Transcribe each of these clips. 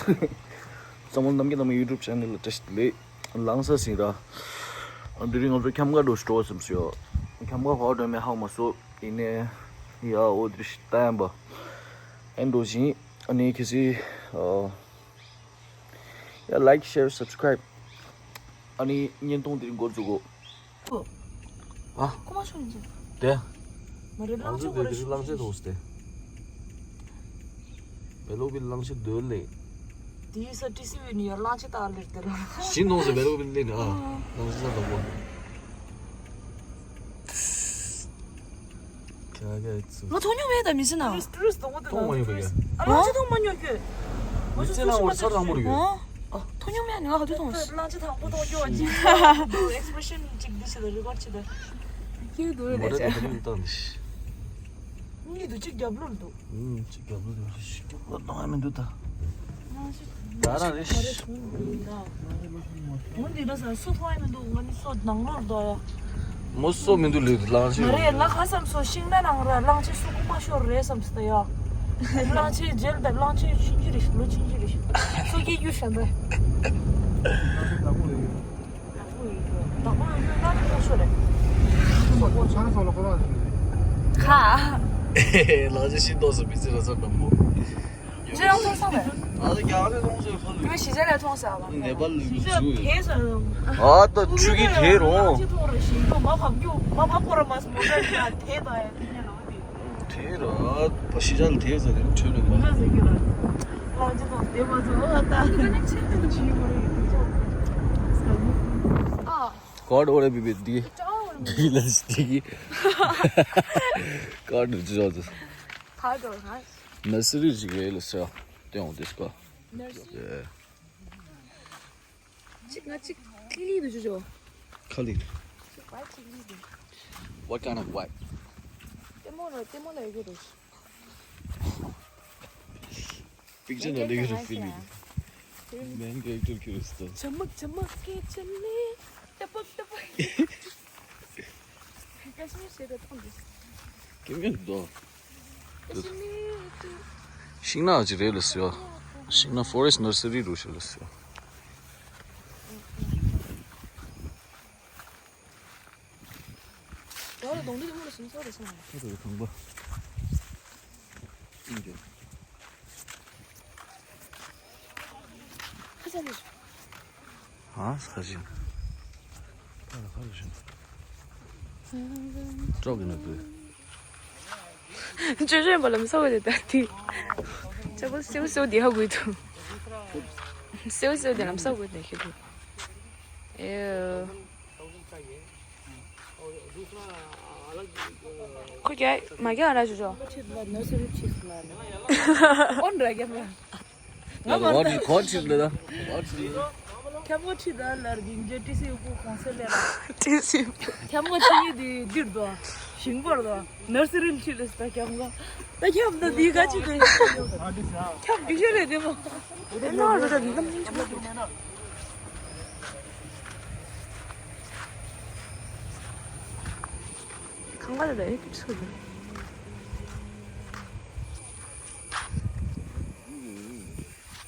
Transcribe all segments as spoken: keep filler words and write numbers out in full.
ཚང་མ་རྣམ་རྒྱལ་ནང་མི་YouTube channel ལ་བཀྲ་ཤིས་བདེ་ལེགས། ལང་ས་ཟིན་ར། དེ་རིང་ང་ཚོ་ཁྱམས་ཁ་འགྲོ་ཞིག་འགྲོ་བསམ་སོང་། ཁྱམས་ཁ་ཧོ་འགྲོ་མེད་ཧ་མ་སོ། ཡིན་ནའི་ཡ་འོ་དེ་རིང་ལྟ་ཡམ་པ་ཨེ་འགྲོ་བཞིན། ཨ་ནི་གལ་སྲིད་ཡ་like share subscribe ཨ་ནི་བརྙན་ཐུང་དེ་རིང་འགོ་འཛུགས་གོ། ཨ། ཀོ་མ་ཤོང་ཅི། དེ། མ་རེད། ང་ལང་ཚོ་ཆེ་དེ་གོ་རེ་རེ་ཤོང་ལང་ཆེ་ཅི། ཐོངས་ཏེ། བེ་ལོ་བི་ལང་ཆེ་འདོད་ལེ། དེའི་ས་ཏི་སི་བི་ནི་ཡར་ལང་ཆེ་ཏག་ལེར་དེ་ལ། ཤིན་ཐོངས་ཏེ་བེ་ལོ་བི་ལེ་ནི་ཨ། ལང་ཆེ་ས་དང་པོ། ང་ཐོ་ཉོ་མེད་ད་མི་ཟེར་ན། ཊུ་རིསི་ཊི་དང་པོ་དེ་ཐོ་མ་ཡོང་བ་ཡ། ཨ་ལང་ཆེ་ཐོ་མ་ཉོ་ཁྱོད། མི་ཚེ་ནང་བར་ས་དང་པོ་རེད་ཡོད། ཨ། ཐོ་ཉོ་མེད་ནི་ང་ག་དུས་ཐོངས་སོང་། ལང་ཆེ་དང་པོ་ཐོ་ཉོ་བ་ཅི། ཨེག་སི་པི་རེ་ཤན་ཅིག་འདི་བྱེད་ད་རེ་ཀོར་བྱེད་ད། ཁྱེད་དུ་རེད་མོ་ཊ་ལས་དེ་བྱེད། ཁ་ལིང་བཏང་འདི། གཉིས་འདུག་གཅིག་རྒྱབ་ལོགས་འདུག་ཨུམ། གཅིག་རྒྱབ་ལོགས་འདུག་གཅིག་རྒྱབ་ལོགས་བཏང་ཡ་མི་འདུག་ད། ད་རང་རེད། འོ་འདི་འདྲ་ས་སུ་མཐོང་ཡ་མི་འདུག་ང་ནི་སོ་ནང་ལོགས་འདུག་ཡ། མོ་སོ་མི་འདུག་ལེ་ལང་ཆེ་མ་རེད། ང་ཁ་སང་སོ་ཤིང་ནགས་ནང་ར་གླང་ཆེན་སུ་ཀུ་མ་ཤོར་རེད་བསམ་སྟེ་ཡ། གླང་ཆེན་རྗེས་ལ་གླང་ཆེན་ཆུང་ཆུང་རེད། ལོ་ཆུང་ཆུང་རེད། སོ་སྐྱེས་རྒྱུ་ཤ་འདྲ། ཁ། ལག་ཆ་ཤིན་ཏོག་སུ་པི་ཙི་ར་ས་དང་པོ། ཇེ་ཡང་ཐོག་སོང་བས། ཨ་ལ་རྒྱ་རེ་ལོང་ཟེར་ཁ་ལུས། ང་གཞིས་ཆགས་ལ་ཐོངས་ཟེར་བ། ནེ་པ་ལུས་ཀྱི་ཇུ་ཡིན། ཨ་ད་ཆུ་གི་དེ་རོ། ལག་ཆ་ཐོག་རེ་ཞིག་ཡོད་མ་བབ་རྒྱུ་མ་བབ་པོ་ར་མ་སྨོ་ད་ཡ་དེ་ད་ཡ་དེ་ཉ་ལོ་དེ། དེ་ར་བ་ཤི་ཅང་དེ་ཟ་དེ་ཆོས་ནི་མ། ཨ། ཀར་ཌི་འོ་རེ་བི་བི་དི་དི་ལ་སི་དི་གི་ཀར་ཌི་ཇོ་ཛ། ནར་སི་རི་ཞིག་རེད་ལ་ཟེར་བ་དེ་ཡོང་དེ་སྐོར། ནར་སི་རི། ཅིག་ང་ཅིག་ཐིག་ལི་དུ་ཅོ་ཅོ། ཁ་ལི། ཅིག་ཝའི་ཊི་ཐིག་ལི་དུ། What kind of white? ལྟད་མོ་རོ་ལྟད་མོ་ལ་ཡོད་རོ། Picture ནང་ལས་ཀྱི་རུ་ཕི་ལི། Main character ཁྱོད་རེད་ཟེར། ཆ་མག་ཆ་མག་གི་ཆ་ནི། ཏེ་པོ་ཏེ་པོ། ཀ་ཤི་མིར་ཞེས་པའི་ཐོང་འདི། ཀེ་མེད་དོ། ཀ་ཤི་མིར་དུ། ཤིང་ནགས་ཅིག་རེད་ལ་ཟེར་བ། ཤིང་ནགས་ཕོ་རེ་སི་ཊི་ནར་སི་རི་རུ་ཞིག་ལ་ཟེར་བ། ཡོད་ལ་གདོང་འདི་དེ་མོ་ལ་ཞིམ་ཚོ་རེད་སོང་། ཁྱོད་ཚོ་གང་པོ། ཨིན་ཇོ། ཧ་ཅང་ལེགས། ཧ་ས་ཞིང་། ཁ་ལ་ཁ་ལ་ཞིང་། ཀྲོག་གི་ན་དུ། ཅོ་ཅོ་ཡིན་པ་ལ་མི་ས་བ་དེ་ད་དེ། ཅ་པོ་སེའུ་སེའུ་དེ་ཧ་གོ་ཡི་འདུག་སེའུ་སེའུ་དེ་ལམ་ས་གོ་དེ་ཤེས་འདུག་ཨེ། ཁོ་རྒྱ་མ་རྒྱ་ར་ཞུ་ཞོ། ཁྱེད་ལ་ནོར་སི་རི་ཆིས་ལ་ནི། ཨོན་ར་རྒྱ་མ། ང་ལ་མ་ཝར་ན་ཁོ་ཆིས་ལ་ད། ཝར་ཆིས་ལ། ཁྱམས་ཁོ་ཁྲིད་ད་ལར་གིན་ཇེ་ཊི་སི་ཡུ་ཀུ་གོང་སེ་ལེ་ར། ཊི་སི་ཡུ་ཀུ། ཁྱམས་ཁོ་ཁྲིད་ཡི་དི་དིར་དོ། ཞིང་པར་དོ། ནོར་སི་རི་ཆིས་ལ་ད་ཁྱམས་ཁོ། ད་ཁྱམས་ད་དི་ག་ཆི་དེ། ཁྱམས་དི་ཤ་རེ་དེ་མོ། དེ་ནོ་ར་ར་དི་དམ་ཉིན་ཆུ་མ་དེ། གང་ག་ལ་ལ་ཨེ་ཀི་ཚོ་དང་།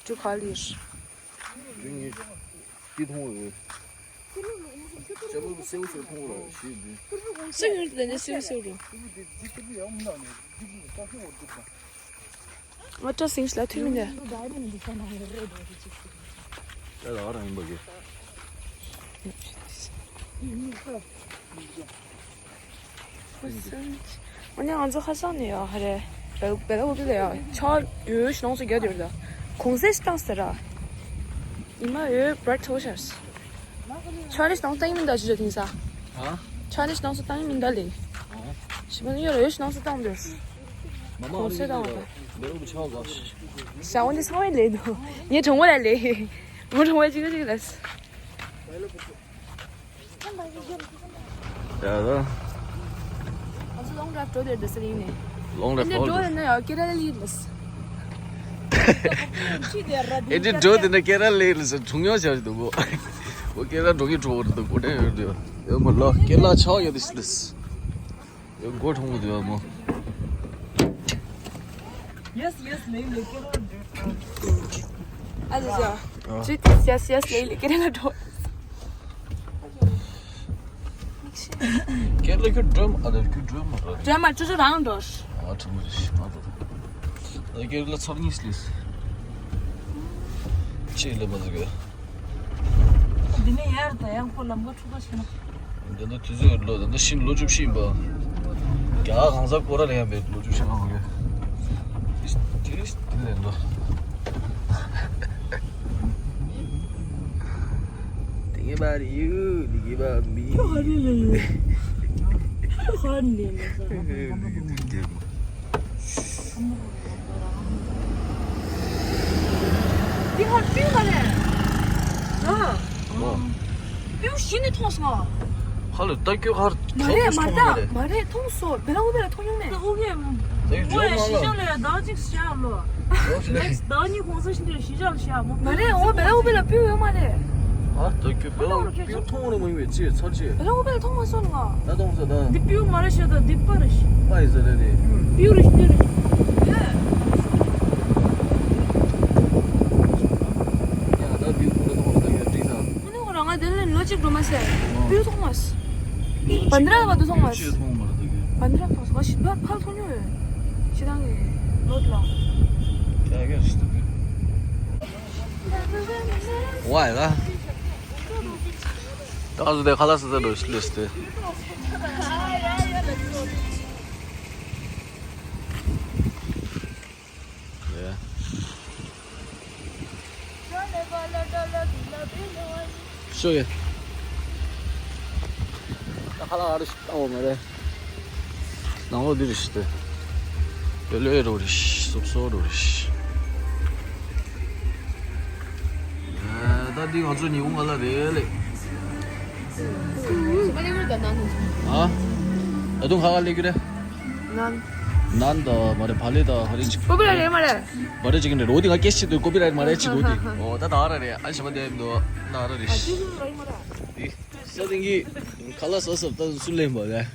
ཅུ་ག་ལིར། ཅི་མཐོང་རེད། ཅ་ལུ་སེའུ་སེའུ་མཐོང་ར་ཞེས་འདི། སེའུ་ཡོད་དེ་ནས་སེའུ་སེའུ་རེད། ང་བཀྲ་སེང་ཞིག་ལ་ཐུག་མི་འདུག་ད་ལ་རང་ཡིན་པ་གི། ཨོ་ནི་ང་ཚོ་ཁ་སང་ནས་ཡ་ཧ་རེ། བེ་བེ་ལ་ཝུ་ཏི་ལ་ཡ་ཆ་ཡོད་ཤི་ནང་སུ་རྒྱ་དེར་ད། གོང་ཚད་ཤི་བཏང་ཟེར་ར། ཉི་མ་ཡོད་བྲེག་ཐོ་ཤར། ཆ་རེ་ཤི་ནང་སྟངས་མི་འདའ་ཅི་ཅོ་དེང་ས། ཧ། ཆ་རེ་ཤི་ནང་སུ་བཏང་མི་འདའ་ལེ། ཞི་མ་ནི་ཡོད་ར་ཡོད་ཤི་ནང་སུ་བཏང་འདུག་མ་མ་གོང་ཚད་བཏང་བ་ད། བེ་ལ་ཝུ་ཆ་ག་ཤ་འོ་འདི་ཚང་མས་ལེ་འདུག་ངའི་གྲོགས་མོ་ལ་ལེ། ངའི་གྲོགས་མོ་ལ་ཅི་ག་ཅི་ག་ལ། ཡ་ད། ང་ཚོ་ལོང་ཌ་རའིབ་འགྲོ་འདོད་འདུག་ཟེར་ཡིན་ནས། ལོང་ཌ་རའིབ་འགྲོ་འདོད་ན་ཡ་ཀེ་ར་ལ་ལི་ལ་ཟེར། ཨེ་འདྲ་འགྲོ་འདི་ན་ཀེ་ར་ལ་ལི་ལ་ཟེར་གྲོངས་ཡོང་བྱ་འདུག་གོ། འོ་ཀེ་ར་འགྲོ་གི་འགྲོ་བར་འདུག་གོ་དྲན་ཡོད་འདུག་ཡོད་མ་ལ་ཀེ་ར་ལ་ཆ་ཡོད་འདུག་ཟེར། ཡོད་མགོ་གྲོང་གི་འདུག་མོ། Yes, yes, ནས་ནས་ཀེ་ར་ལ་འགྲོ། ཨ་ཅེ་ཅེ། ཨ། ཇུ་ཏིས་ཡེས་ཡེས་ལེ་ལེ་ཀེ་རེ་ལ་འགྲོ། ཀེ་རེ་ལ་ཁྱོད་འགྲོ་མ་རེད། ཁྱོད་འགྲོ་མ་རེད། འགྲོ་མ་ཅོ་ཅོ་རང་འགྲོ། ཨ་ཁྲི་མོ་རེད་ཤི་མ་རེད། ཨ་ཀེ་རེ་ལ་ཚར་གཉིས་སླེབས། ཅེ་ལེ་མ་ཟིག་གི། འདི་ནས་ཡར་དང་ཡང་ཁོ་ལམ་གོ་ཆུ་ཁ་ཤི་ན། འདི་ནི་དུས་ཚོད་ལོ་འདི་ནི་ཤིང་ལོ་བཅུ་བཞི་ཡིན་པ། རྒྱ་གང་ས་སྐོར་ར་ལེན་པའི་ལོ་བཅུ་བཞི་ལང་གི། དེ་དེ་ལས་ལོ། དེ་གི་བར་ཡུ་དེ་གི་བར་མི། ཁྱོད་ཧ་ནི་ལེ་ཡུ། ཁྱོད་ཧ་ནི་ལེ་ཡུ། འདི་ཧར་པིའུ་མ་རེད། ཨ། ཨོ། པིའུ་གཞི་ནས་མཐོང་སོང་ང་། ཧ་ལོ་ལྟ་སྐྱོ་ཧར་མ་རེད། མ་མཐོང་མ་རེད། རེད། མ་རེད། མཐོང་སོང་། བེ་ལ་ཨུ་བེ་ལ་མཐོང་མྱོང་མེད། ཨུ་བེ། ད་ཡོད་ཨོ་ཡ་ཞི་ལ་ཞང་ལ་ཡ་ཟླ་གཅིག་བཞག་ལོ། ཨོ་ཞི་ལ་ཞི། ཟླ་གཉིས་གོང་ས་ཞི་ལ་ཞི་ཞང་ལ་ཞི་མོ། མ་རེད། ཨོ་བེ་ལ་ཨུ་བེ་ལ་པིའུ་ཡོད་མ་རེད། ཨ་ད་ཁྱོད་བེ་ལ་པིའུ་མཐོང་རུ་མ་ཡིན་པའི་ཅི་ཚར་ཅི། བེ་ལ་ཨུ་བེ་ལ་མཐོང་མ་སོང་ང་། ད་མཐོང་ས་ད། འདི་པིའུ་མ་རེད་ཤ་ད་འདི་པ་རེད་ཤ། པ་ཡིན་ས་རེད་དེ། པིའུ་རེད་ཤ་འདི་རེད་ཤ། ཡ་ད་པིའུ་ཁོ་རེ་མཐོང་ས་ད་ཡོད་དྲིས་ས། ཁོ་ནི་ཁོ་རང་ང་དེ་ལས་ལོ་གཅིག་འགྲོ་མ་ཟེར། ཨོ། པིའུ་མཐོང་མ་སོང་། བན་དྲ་བ་དུ་མཐོང་མ་སོང་། པན་དྲ་མཐོང་སོང་། ཕར་ཕར་མཐོང་མྱོང་ཡོད། ཤི་ཐང་གི་ལོ་དུ་ལ། ཀྱ་ཀྱ་ཤི་ཐུབ་ཀྱི། ཝའི་ལ། ད་ག་ཟུ་དེ་ཁ་ལག་ཟ་ཟ་འགྲོ་ཤི་ལེ་སི་དེ། ཡ། ཤོ་ཡ། ད་ཁ་ལག་ཨ་རུ་ཞིག་བཏང་བ་མ་རེད། ནང་ལོགས་འདི་རུ་ཞིག་སྟེ། ཡོ་ལོས་རུ་རེ་ཞིག་སོབ་སོ་རུ་རེ་ཞིག་ད་འདི་ང་ཚོ་ཉི་ཧོང་ཁ་ལག་རེད་ལེ། ཨ། ད་དུང་ཁ་ཁ་ལེགས་རེད། ནན། ནན་ད་མ་རེད། བ་ལེ་ད་ཧ་རིན་ཅིག་ཀོ་པི་ར་ཡིན་མ་རེད། བ་རེད་ཅིག་རེད། འོ་དེ་ང་སྐད་ཆ་དུ་ཀོ་པི་ར་ཡིན་མ་རེད་ཅིག་འོ་དེ། ཨོ་ད་ད་ར་རེད། ཨ་ཞེ་མ་དེ་འདུག་ན་ར་རེད། ཨ་ཅི་ལ་ཡིན་མ་རེད། དེ་ས་སྟེང་གི་ཁ་ལག་ཟ་ཟ་ད་སུ་ལེན་པ་རེད།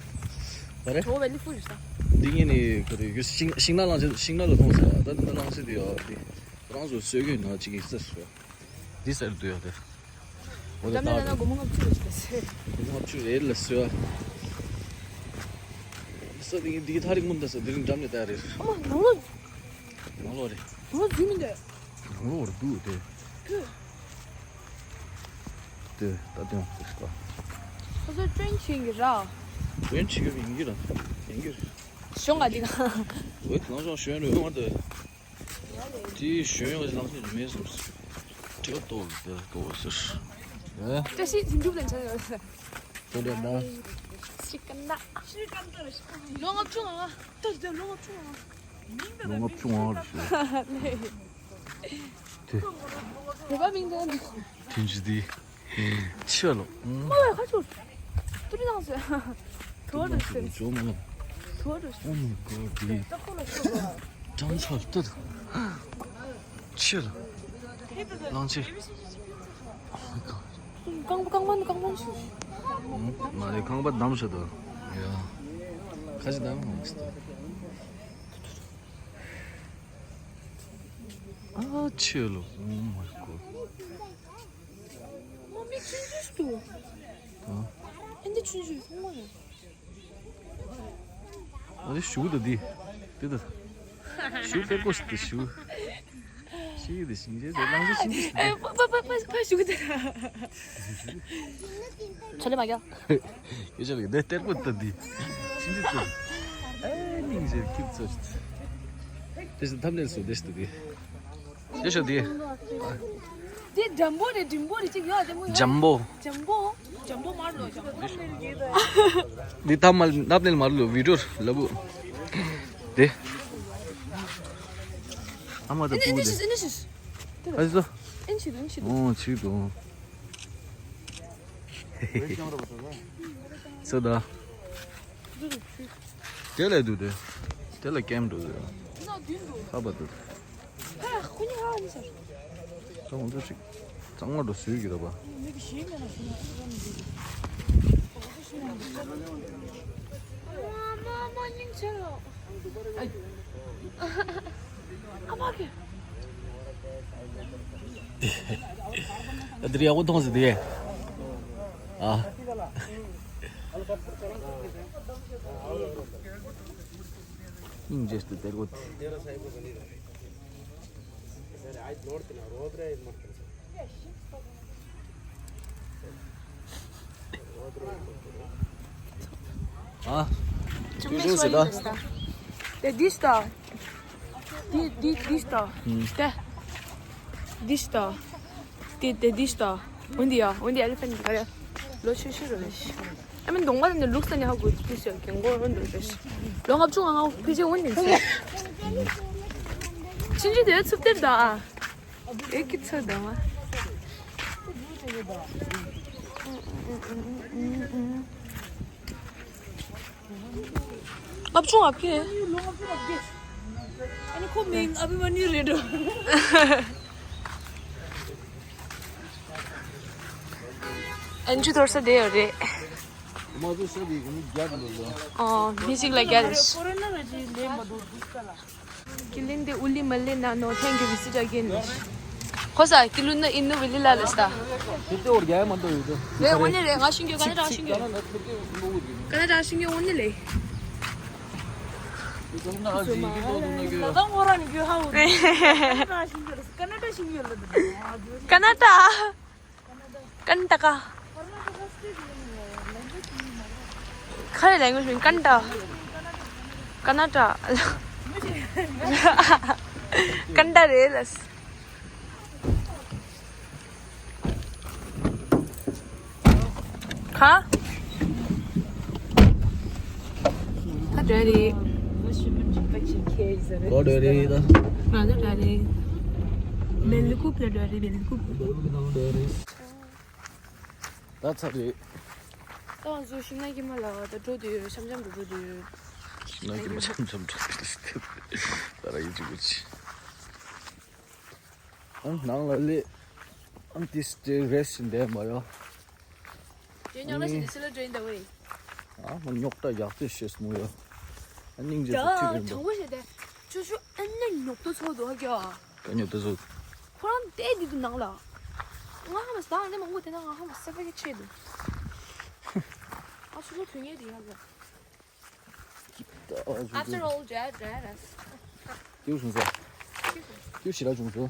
བ་རེད། འོ་བེ་ལི་ཧྥུ་རེད་ས། འདི་ངས་ནི་ཁོ་རེ་ཡོད་ཤིང་ཤིང་ནགས་གླང་ཆེན་ཤིང་ནགས་ལ་མཐོང་ས་ད་འདི་ནི་གླང་ཆེན་དེ་ཡོད་དེ། རང་ཚོ་སོས་གོས་ན་ཅིག་གི་ས་སོ། འདི་ཟེར་དུ་ཡོད་དེ། འོ་དེ་འགྲམ་ལ་ད་ན་དེ། སྒོར་མོ་ལྔ་བཅུ་རེ་ཞིག་ལ་ཟེར། སྒོར་མོ་ལྔ་བཅུ་རེ་ལ་ཟེར། ས་དེ་འདི་ཐ་རིག་མུན་ད་ས་དེ་རིང་འགྲམ་ནས་ལྟ་རེད། ཨ་མ་ནང་ལོགས། ནང་ལོགས་རེད། ནང་ལོགས་འཛུལ་མི་འདུག་ནང་ལོགས་རེད་འདུག་དེ། ཁྱོད། དེ་ད་དེ་ཡང་དེ་ཤི་པ། ཁོ་ཚོ་ཊེན་བྱེད་ཀྱི་ར། ཊེན་བྱེད་ཀྱི་ཡིན་གྱི་ར། ཡིན་གྱི་ར། གཞུང་ག་འདི་ག་འོད་ལང་ཤོང་ཞོན་རེད་མ་དེ། དེའི་ཞོན་ཡོང་ལང་ཤོང་མེད་སོང་། དྲི་བ་ཏོག་དེ་ལ་ཏོག་ཟེར། ཨེ། བཀྲ་ཤིས་དོན་གྲུབ་ལ་ཆགས་ཡོད། དེ་འདྲ་ན། ཤི་ཀ་ན། ལོ་ལྔ་བཅུ་ང་། ལྟོས་དེ་ལོ་ལྔ་བཅུ་ང་། ལོ་ལྔ་བཅུ་ང་རེད་ཤག་དེ། བོད་པ་མིང་དེ་འདི། དེ་འཇི་དེ། ཆི་ལོ། མ་བས་ཁ་ཆུ། ཏུ་རི་དང་ཟེར། དོ་རུ་ཟེར། ཇོ་མོ། དོ་རུ། Oh my god དེ། ད་ཁོ་ལ་ཤོག་གོ། ཀྲང་ཆར་ཏུ། ཆི་ལོ། ལང་ཆེ། Oh my god རྐང་པ་རྐང་པ་རྐང་པ་ཞིག་མ་རེད་རྐང་པ་བསྡམས་ཤག་ཏུ། ཡ། ཁ་ཅིག་བསྡམས་ཧང་ཞིག་ཏུ། ཨ་ཆི་ལོ། Oh my god མ་མི་ཆུང་ཆུང་ཞིག་འདུག་ཨ། ཨ་འདི་ཆུང་ཆུང་ཐོག་མ་རེད། ཨ་འདི་ཞུ་ད་འདི། འདི་ད། ཞུ་ཕེར་ཀོ་ཞིག་འདི་ཞུ། ཤི་འདི་ཤིང་རྗེས་དེ་ལང་ཤི་ཤིང་འདི་ཞིག་འདི། ཨེ་པ་པ་པ་པ་ཞུ་ད། ཆོ་ལེ་མ་རྒྱག་ཡོད་ཆ་ལ་འདི་ཕེར་ཀོ་ད་འདི། ཤིང་འདི་ད། ཨེ་སྙིང་རྗེ་ཁྱིབ་ཚོ་ཞིག་དེ་ཞིག་ཐམ་ནེལ་སུ་དེ་ཞིག་ད་འདི། དེ་ཤོ་དེ། དེ་འགྲམ་པོ་རེད། འགྲིམ་པོ་རེད་ཅིག་ཡོད་དེ་མོ་ཡོད། འཇམ་པོ། འཇམ་པོ། འཇམ་པོ་མར་ལོ་འཇམ་པོ། འདི་ཐ་མལ་ནབ་ནེལ་མར་ལོ་བི་ཌིའོ་ལ་བུ། དེ། ཨ་མ་ད་ཨེ་ནི་ཨེ་ནི་ཤིས་ཨེ་ནི་ཤིས། ཨ་ཟོ། ཨེ་ནི་ཤིས་ཨེ་ནི་ཤིས། ཨོ་ཆི་དོ། སོ་ད། དེ་ལས་འདུག་དེ། དེ་ལ་ཀེམ་འགྲོ་དེ། ཧ་པ་འདུག་ཧ་ཁོ་གཉིས་ཧ་ནི་ཟེར། ད་ང་ཚོ་ཅིག་གཙང་མ་འགྲོ་བཟོས་ཀྱི་རེད་པ། མི་གི་ཞིག་མེད་ན་ཞུ་ན་ཨ་ནི་འདུག་ཨ་མ་མ་སྙིང་རྗེ་ལོ། ཨ་མ་གི། འདིར་ཡག་པོ་མཐོང་ཟེར་དེ། ཨ། སྙིང་རྗེ་སྟེ་དེར་གོ། ཨ། ཅུང་ཅུང་ཟེར་ད། དེ་འདི་ལྟ། འདི་འདི་འདི་ལྟ། ཨུམ། དེ། འདི་ལྟ། དེ་དེ་འདི་ལྟ། འོན་ཏེ་ཡ་འོན་ཏེ་ཨེ་ལི་ཕན་ག་རེ། ལོ་ཆུ་ཤུ་རུ་རེ། ཨ་མིན་གདོང་པ་ནི་ལུགས་ས་ནས་ཧ་གོ་དུས་སུ་ཡང་གྱེན་གོ་རོན་འགྲོ་རེ། ལོ་ལྔ་བཅུ་ང་ལྔ་ཕལ་ཆེར་འོན་ཏེ་ཟེར། ཕྱིན་ཅི་དེ་ཚུབ་སྟེར་ད་ཨ། ཨེ་ཀི་ཚོད་དང་། ཨབ་ཆུང་ཨབ་ཀེ། ཨ་ནི་ཁོ་མིང་ཨ་བི་མ་ནི་རེད་འགྲོ། ཨན་ཅུ་ཐོར་ས་དེ་ཡོད་རེད། མ་ཚོ་ཤ་བི་གུ་མི་རྒྱག་འགྲོ་ལ། ཨོ་མི་ཞིག་ལ་རྒྱག་རེད། ཀི་ལིན་དེ་ཨུ་ལི་མ་ལི་ན་ནོ། Thank you, visit again. ཁོ་ས་ཀི་ལུ་ན་ཨིན་ནུ་བི་ལི་ལ་ལ་སྟ། དེ་ཏེ་འོར་རྒྱ་མ་ཏོ་ཡོད་དོ། རེ་འོ་ནི་རེ་ང་ཤིང་གི་ཀ་ན་ཏྲ་ཤིང་གི། ཀ་ན་ཏྲ་ཤིང་གི་འོ་ནི་ལེ། ད་ང་རང་གི་ཧ་འོ་ནི། ཀ་ན་ཏྲ་ཤིང་གི་ཀ་ན་ཏྲ་ཤིང་གི་ལ། ཀ་ན་ཏྲ། ཀན་ཏ་ཀ། ཁ་རེ་language མིན་ཀན་ཏ། ཀ་ན་ཏ། ཀན་ཏ་རེད་ལ། ཁ། ཁ་འདྲ་རེད། གོ་འདྲ་རེད་ད། ང་ཚོ་འདྲ་རེད། མེ་ལི་ཀུབ་ལ་འདྲ་རེད་མེ་ལི་ཀུབ། ད་ཚར་རེད། ད་ང་ཚོ་ཤིང་ནགས་ཀྱི་མ་ལ་ད་འགྲོ་དུས་འཆམ་འཆམ་དུ་འགྲོ་དུས། ཤིང་ནགས་ཀྱི་མ་འཆམ་འཆམ་འགྲོ་དུས་ད་ར་ཡི་ཅི་གུ་ཅི། ཨང་ནང་ལ་ལས། ཨང་ཏིས་ཏེ་རེ་སིན་དེ་མ་ཡོ། དེ་ཉག་ལ་ཞིག་དེ་སི་ལ་drain the way། ཨ་མ་ཉོག་ད་ཡག་ཏེ་ཤེས་མོ་ཡོ། ཨ་སྙིང་རྗེ་ད་ཚོ་ཐུག་ཡོད་དྲང་པོ་བཤད་དེ། ཆུ་ཆུ་ཨ་ནི་ཉོག་ཏུ་ཚོ་དོ་ཀྱོ། ཀ་ཉོག་ཏུ་ཚོ། ཁོ་རང་དེ་འདི་དུ་ནང་ལ། ང་ཧ་མ་སི་ད་ཨ་ནི་མང་པོ་དེ་ན་ང་ཧ་མ་སི་ས་ཕ་གི་ཆེད་དུ། ཨ་སུ་ལོ་དུ་ངེས་དེ་ཡག་གི། After all, Jazz, Jazz. ཀྱུ་བྱུང་སོ། ཀྱུ་ཞེ་དྲག་བྱུང་སོ།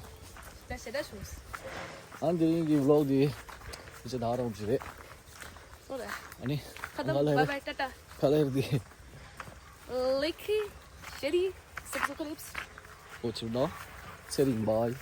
ད་ཞེ་དྲག་བྱུང་སོ། ཨ་འདི་རིང་གི་vlog འདི་ཡི་ཆེ་ད་རོགས་ཞིག་རེད། ཨོ་རེད། ཨ་ནི། ཁ་ང་ལ་bye bye, ཊ་ཊ། ཁ་ལ་འདི། Like, share, subscribe. ཨོ་ཆུ་ནོ། ཚེ་རིང་bye།